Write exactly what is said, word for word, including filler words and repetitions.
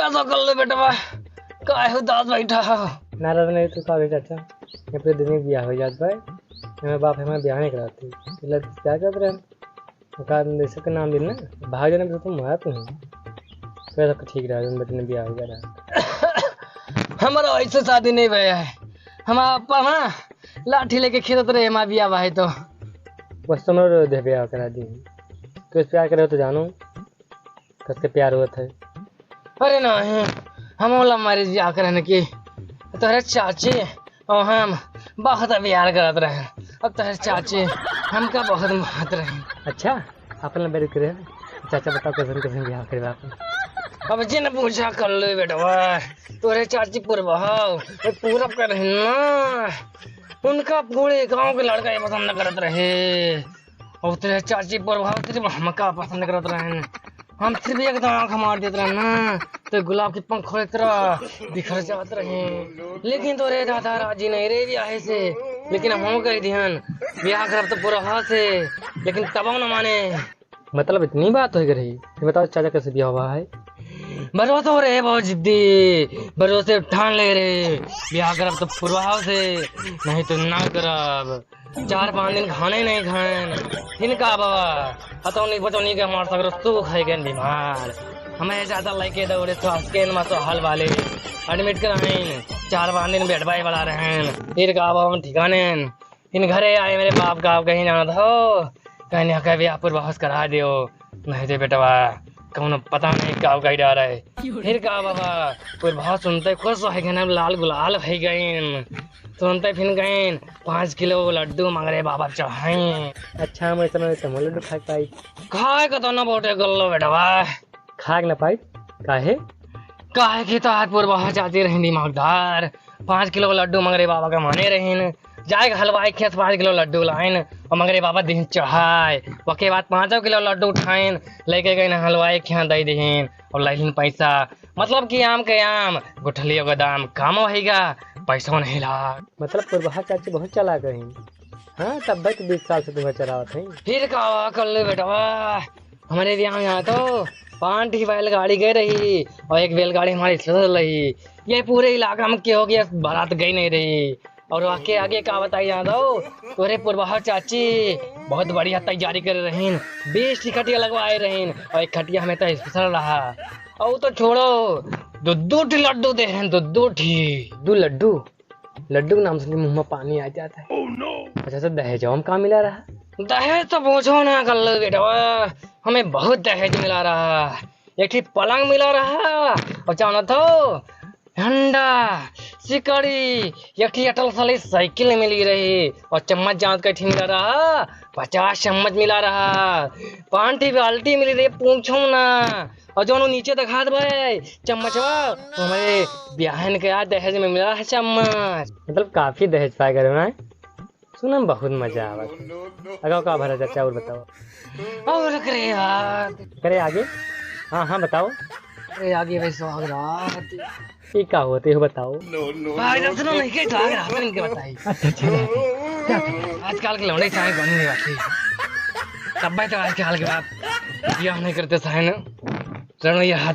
ऐसा कर ले बेटवा, काहे उदास बैठा हो? नाराज नहीं तो का हो चाचा, ये पूरे दिन में बियाह हो जात बा। हमारे बाप हमारे बियाह नहीं कराते, इला प्यार करत रहे। ओका देशक के नाम दिन ना, भाग जाने पे तो मारत नहीं। फिर तो ठीक रहा, तुम बचने बियाह हो गया रहा। हमारा ऐसे शादी नहीं भया है। हमारा पापा ना लाठी लेके खेलत रहे, हमारा बियाह भाई तो। बस तुम लोग दे बियाह करा दी। तो इस प्यार करे हो तो जानो, कसके प्यार होत है। अरे नहीं, हम love marriage बियाह करन की। तोहरे चाची और हम बहुत प्यार करत रहे। अब तोहरे चाची हमका बहुत मारत रहे। अच्छा, अपन love marriage करे? चाचा बताओ कैसन कैसन बियाह करे बाप? अब जिन पूछा कर ले बेटवा, तोहरे चाची पूर्वा हो, वो पूरब का रहे ना। उनका पूरे गांव के लड़का ये पसंद करत रहे। और तेरे चाची प्रभाव सिर्फ हमका पसंद करत रहन। हम सिर्फ एक दाना आँख मार देत रहन ना, तो गुलाब के पंख खोले तरह बिखर जात रहे। लेकिन तोरे दादा राजी नहीं रे बियाहे से, लेकिन हम कह दिहन बियाह करब तो पुरहा से, लेकिन तबो न माने। मतलब इतनी बात हो गई रही? ये बताओ चाचा कैसे बियाह हुआ है? भरोसो रे बहुत जिद्दी, भरोसे ठान ले रे, बियाह करब तो पुरहा से, नहीं तो ना करब। चार पाँच दिन खाने नहीं खाएन। इनका बाबा, अतौनी बतौनी के हमार सगरो सुख है गए बीमार। हमें ज्यादा लेके दौड़े तो हंस के इनमा तो हाल वाले admit कराइन। चार पाँच दिन बेड बाय वाला रहन। फिर का बाबा हम ठिकाने। इन घरे आए मेरे बाप का आप कहीं जाना था हो। कहने कहे भी आप पूर्वास करा दियो। नहीं तो बेटवा, कौनो पता नहीं का उगाई डारा है। फिर का बाबा, पूर्वास सुनते खुश हो गए, लाल गुलाल हो गए। तुरंते फिन गइन, पाँच किलो लड्डू मंगरे बाबा चढ़ाइन। अच्छा, हम ऐसा नहीं तो हम लड्डू खाए पाई। खाए का तो ना बोटे गल्लो बेटवा। खाए के ना पाई? काहे? काहे कि तो आज पूर्वा जाती रही दिमागदार। पाँच किलो लड्डू मंगरे बाबा का माने रहीन। जाए के हलवाई खेत पाँच किलो लड्डू लाइन और मंगरे बाबा दिन चढ़ाए। ओके बाद पाँचों किलो लड्डू उठाइन, लेके गइन हलवाई खेत दे दीन और लैलिन पैसा। मतलब कि आम के आम, गुठलियों का दाम कम होइगा, पैसों नहीं लाग। मतलब पुरबहा चाची बहुत चालाक रही। हाँ, तब भाई तो बीस साल से तुम्हें चलावत है। फिर का हुआ कर ले बेटवा, हमारे बियाह में यहाँ तो पाँच ठी बैलगाड़ी गए रही और एक बैलगाड़ी हमारी चल रही। ये पूरे इलाका में के हो गया, बारात गई नहीं रही। और आगे, आगे का बताई जान दो, तोरे पुरबहा चाची बहुत बढ़िया तैयारी करे रहीन, बीस ठी खटिया लगवाए रहीन और एक खटिया हमें तो स्पेशल रहा। और तो छोड़ो, दो, दो ठी लड्डू दे हैं, दो, दो ठी। दो लड्डू? लड्डू के नाम सुन के मुंह में पानी आ जाता है। अच्छा, तो दहेजवा में का मिला रहा? दहेज तो पूछो ना कर ले बेटवा, हमें बहुत दहेज मिला रहा। एक ठी पलंग मिला रहा और जानत हो, झंडा, सिकड़ी, एक ठी अटल साली साइकिल मिली रही और चम्मच जानत कई ठी मिला रहा, पचास चम्मच मिला रहा, पाँच ठी बाल्टी मिली रही, पूछो ना। और जौन वो नीचे देखात बा चम्मचवा, वो हमारे बियाहन के आज दहेज में मिला है चम्मच। मतलब काफी दहेज पाए करे ना। सुनम बहुत मजा आवत है। अगाव का भरा चाचा और बताओ। और करे यार। करे आगे? हाँ, हाँ, बताओ। अरे आगे भाई सुहाग रात। ये का होते हो बताओ। भाई जब सुनो नहीं के सुहाग रात इनके बताई। अच्छा, अच्छा, अच्छा। क्या करें? आजकल के लौंडे चाहे कौन नहीं बात है। तब भाई तो आजकल के बात। बियाह नहीं करते चाहे ना। चलो ये हाथ